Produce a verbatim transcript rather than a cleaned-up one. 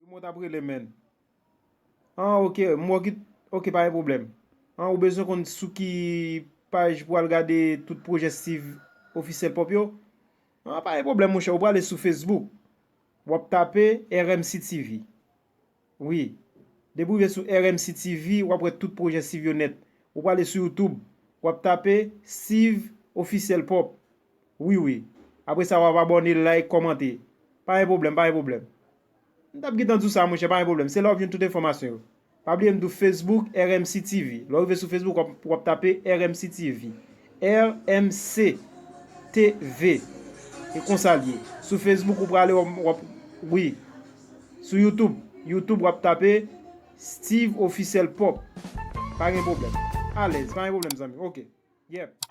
Mwen t ap rele, menn. Ah, ok, m wè ki, ok, pa gen pwoblèm. Ah, ou bezwen konn sou ki paj pou al gade tout pwojè Steve Officiel Pop yo? Ah, pa gen pwoblèm, monchè, ou prale sou Facebook. W ap tape R M C T V. Wi. Depi w rive sou R M C T V, w ap wè tout pwojè Steve yo nèt. Ou prale sou YouTube, w ap tape Steve Officiel Pop. Wi, wi. Apre sa, w ap abòne, like, kòmante. Pa gen pwoblèm, pa gen pwoblèm. M t ap gentan di w sa, monchè, pa gen pwoblèm. Se la w ap jwenn tout enfòmasyon yo. Pa bliye m di w Facebook, R M C T V. Lè w rive sou Facebook, w ap, w ap tape R M C T V. R M C T V. E konsa l ye. Sou Facebook, ou prale, w ap, w ap, wi. Sou YouTube, YouTube, w ap tape Steve Officiel Pop. Pa gen pwoblèm. Alèz, pa gen pwoblèm, zanmi. Ok. Yep.